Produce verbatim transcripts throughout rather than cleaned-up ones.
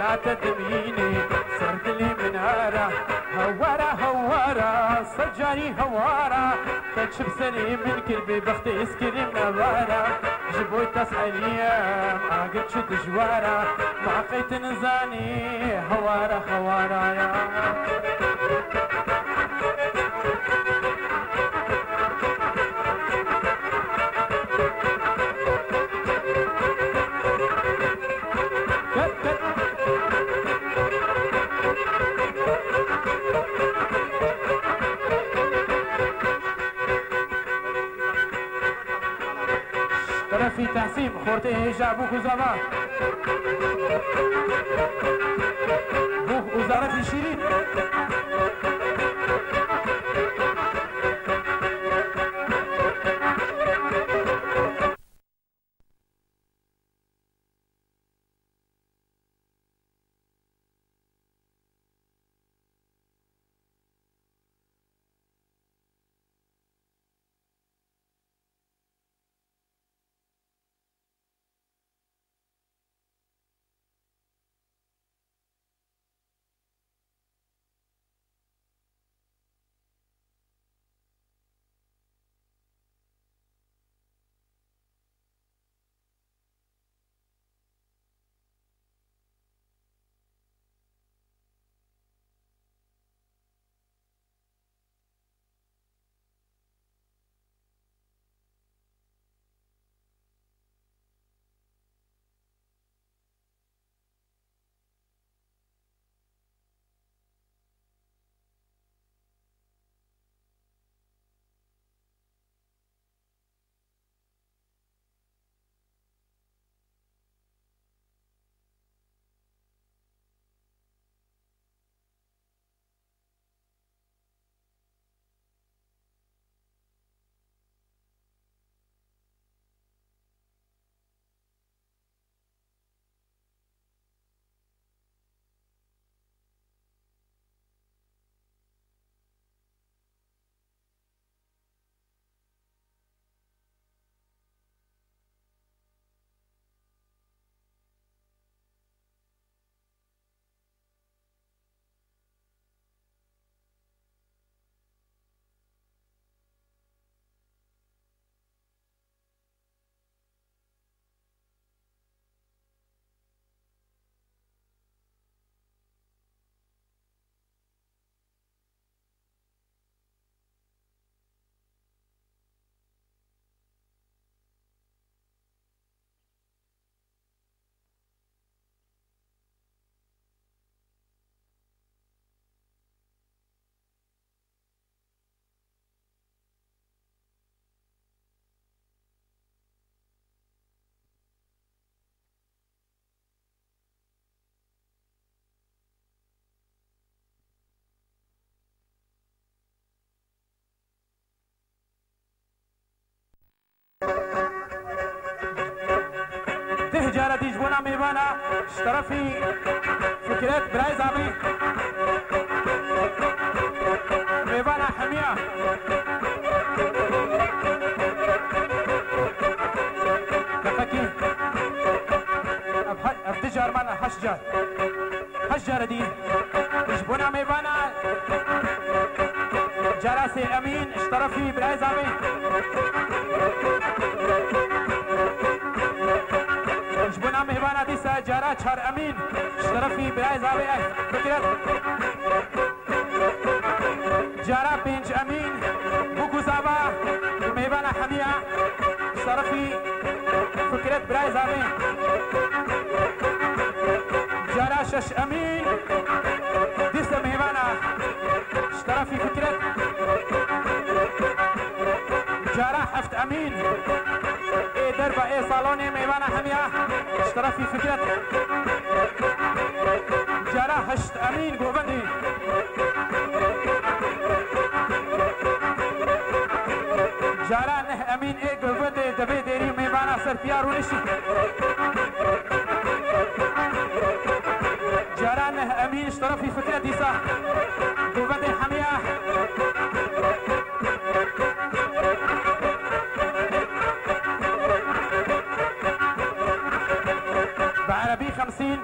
Late dimînê ser dilê min ara, hewara, hewara, sed carî hewara. Te çi bi serê min kir, bê bextê ez kirim navara. Ji bo te ez eriyem agir çi dijwara. Ma qey tu nizanî hewara, hewara ya. Terefî Tehsîm, xortê hêja bûk û zava. Bûk û zarefî şîrîn. Deh cara dî ji bona mêvana ji terefî Fikret Birayzamî. Mêvana hemiya. Deqekî. Ev he-, ev du car mane heşt car. Heşt care dî. Ji bona mêvana cara sê Emîn ji terefî Birayzamî. Ji bona mêvana dîsa cara çar Emîn ji terefî Birayzamî. Fikret. Cara pênc Emîn, Bûk û Zava û mêvana hemiya ji terefî Fikret Birayzamî. Cara şeş Emîn, dîsa mêvana ji terefî Fikret. Cara heft Emîn, ê derve ê salonê mêvana hemiya ji terefî Fikret. Cara heşt Emîn govendî. Cara neh Emîn ê govendê devê dêrî mêvana ser piya rûnişî. Cara neh Emîn ji terefî Fikret dîsa govendê hemiya. Bi erebî xemsîn.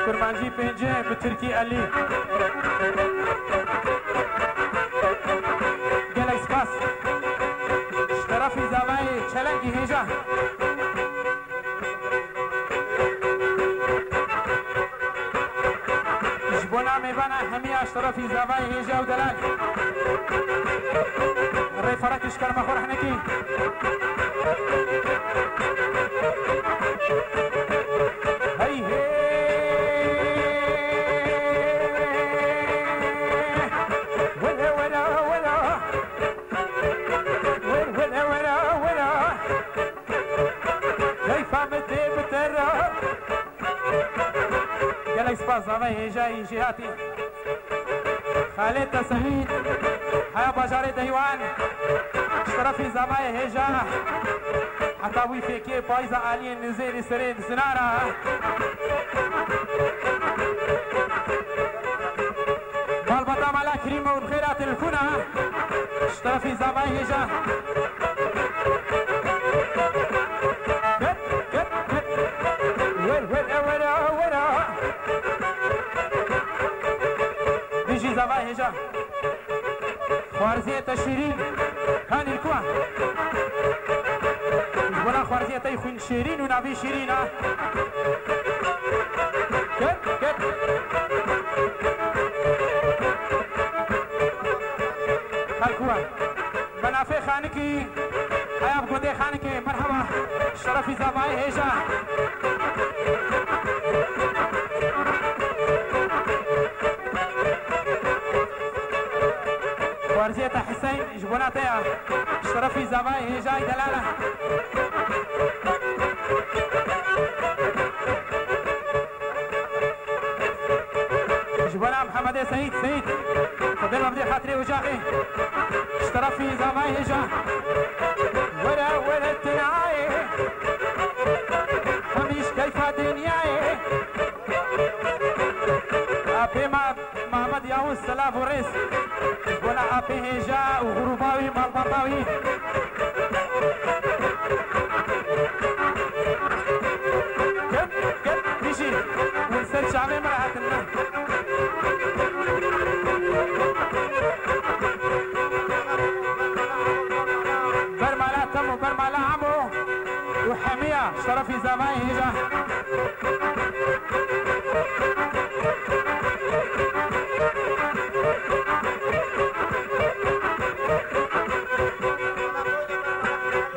Kurmancî pêncî, bi tirkî elî. Gelek spas. Ji terefî zavayê çelengî hêja. Ji bona mêvana hemiya ji terefî zavayê hêja û delal. Rê ferekî ji kerema xwe re hinekî. Hey hey. Were, were, were. Were, were, were, were. Keyfa min tê bi te re. Gelek spas, zavayê hêjayî jêhatî. Xalê Tesewî, heya bajarê Deywan, ji terefî zavayê hêja, heta wî fêkê payza aliyên nizêrî serê zinara. Malbata mala Krîmo û xêra Tilkûna, ji terefî zavayê hêja. Gel, gel, gel. Wer, wer, wer, wer. Dijî zavayê hêja. Xwarziyê te şîrîn. Kanî li ku? Ji bona xwarziyê te xwîn şêrîn û navî şîrîn a. Gel, gel. Her ku? Menafê Xanikî, heya bi gundê Xanikê, merheba, şerefî zavayê hêja. Xwarziyê te Hiseyn, ji bona te ya, şerefî zavayê hêjayî delal e. Ji bona Mihemedê Seyîd, Seyîd. Xwedê me bidê xatirê ocaxê. Ji terefî zavayê hêja. Were, were tinayê. Hemîş keyfa dinyayê. Apê me Mehmed Yavuz, selav û rêz. Bona apê hêja û grûba wî, malbata wî. Gel, gel, dijî. Hûn ser çavê min re hatin, ne? Bermala Temo, bermala Amo û hemiya şerefî zavayê hêja.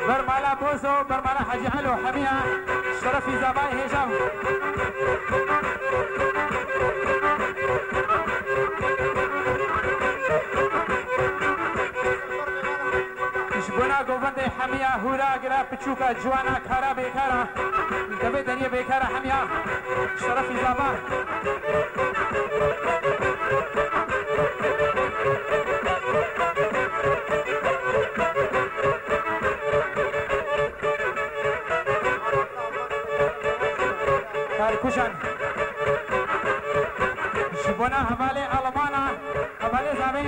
Bermala Bozo, bermala Hacî Elo, hemiya şerefî zavayê hêja. Ji bona govendê hemiya hûra gira piçûka ciwana kara bêkara. Devê deriyê bêkara hemiya şerefî zava. Karkujan. Ji bona hevalê Almana, hevalê zavê.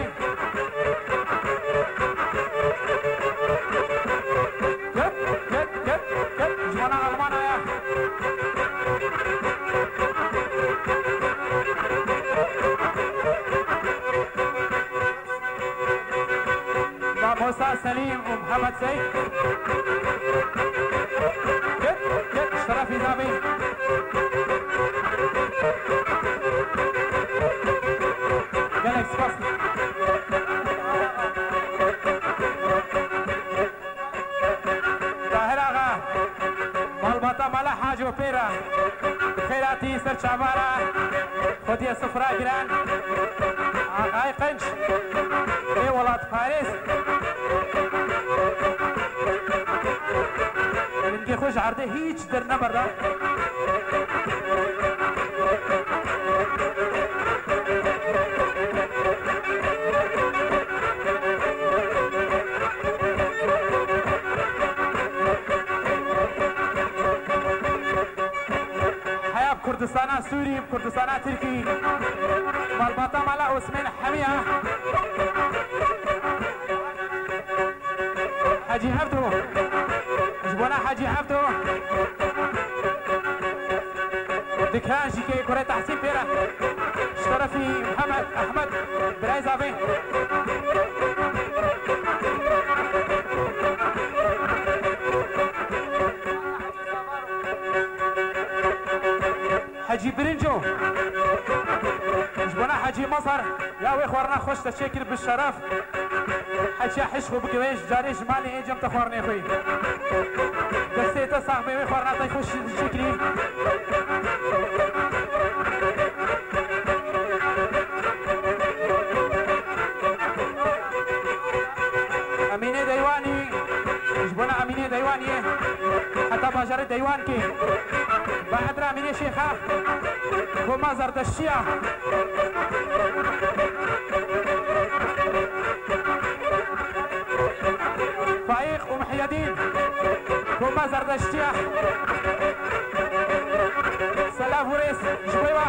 Gel, gel, gel, gel. Ji bona Almana ya. Mamosta Selîm û Mihemed Seyîd. Gel, gel, şerefî navî. Gelek spas. Tahir Axa, malbata mala Haco Pêra, bi xêr hatî ser çavara, xwediyê sifra giran, Axayê Qenc, ê welatparêz. Lingê xwe ji erdê hîç derneberda. Heya bi Kurdistana Sûrî, bi Kurdistana Tirkî, malbata mala Osmên hemiya. Hecî Evdo. Ji bona Hecî Evdo. Dikran jî kê kurê Tehsîn Pêre. Ji terefî Mihemed Ehmed, birayê zavê. Hecî Birinco. Ji bona Hecî Mazhar, ya wê xwarina xweş te çêkir bi şeref. Heciya hişk û bigewê ji carê ji malê ê cem te xwarinê xwe. Destê te sax be, wê xwarina te xweş çêkirî. Emînê Deywanî, ji bona Emînê Deywaniyê heta bajarê Deywankê. Bahedra Emînê Şêxa, Koma Zerdeştiya. Faîq û Mihyedîn, Koma Zerdeştiya. Selav û rêz ji bo wa.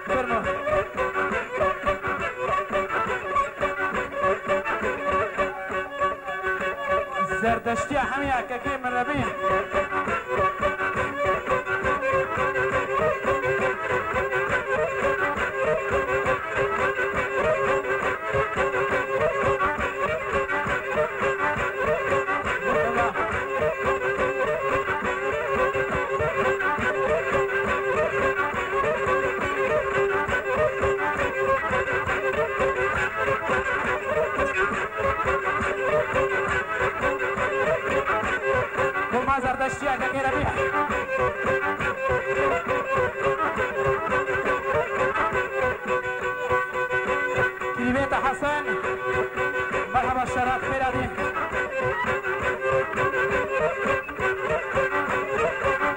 Fermo. Zerdeştiya hemiya kekê min rebî. Koma Zerdeştiya Kekê Rebî. Kilîbê te Hesen. Merhaba Şeref, xêr hatî.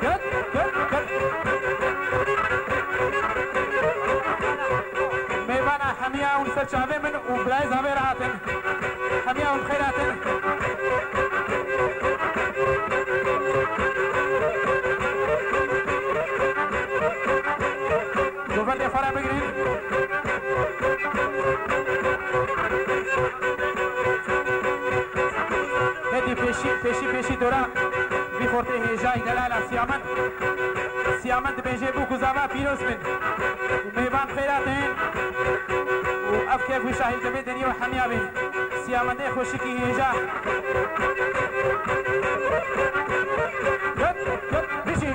Gel, gel, gel. Mêvana hemiya hûn ser çavê min û birayê zavê re hatin. Hemiya hûn xêr hatin. Govendê xwe re bigirin. Hêdî pêşî, pêşî, pêşî dora vî xortê hêjayî delala Siyamend. Siyamend dibêje bûk û zava pîroz bin. Û mêvan xêr hatin. Û ev kêf û şahî divê derî û hemiya bî. Siyamendê xweşikî hêja. Gel, gel, bijî.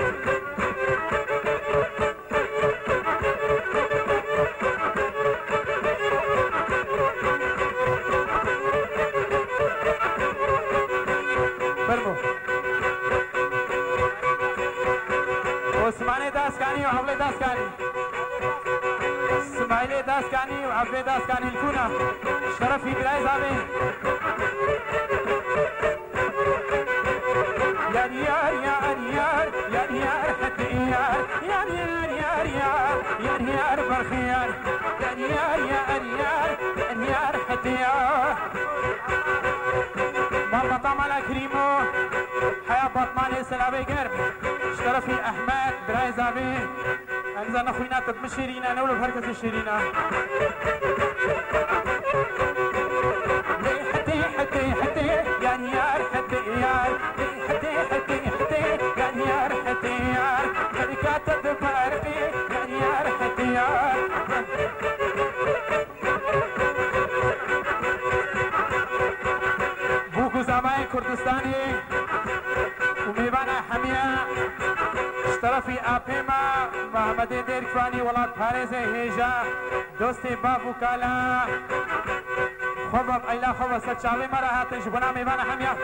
Fermo. Osmanê Daskanî û Ewlê Daskanî. Smaîlê Daskanî û Evlê Daskanî li kuna. Şerefî birayê zavê. Yar, yar, yar, yar, yar, yar, hadi yar. Yar, yar, yar, yar, yar, yar, barxi yar. Yar, yar, yar, yar, yar, yar, hadi yar. Malbata mala Krîmo, heya Batmanê selavê germ. Ji terefî Ehmed, birayê zavê. Em zane xwîna te bi min şêrîn e, ne wilo bi her kesî şêrîn e. Lê hetê, hetê, hetê, yan yar, hetê yar. Lê hetê, hetê, hetê, yan yar, hetê yar. Xerîka te di berqê, yan yar, hetê yar. Bûk û zamayên Kurdistanê û mêvana hemiya ji terefî apê me Mehmedê Dêrkvanî, welatparêzê hêja, dostê bav û kala. Xwe ve, eyla xwe ve ser çavê me re hatin ji bona mêvana hemiya.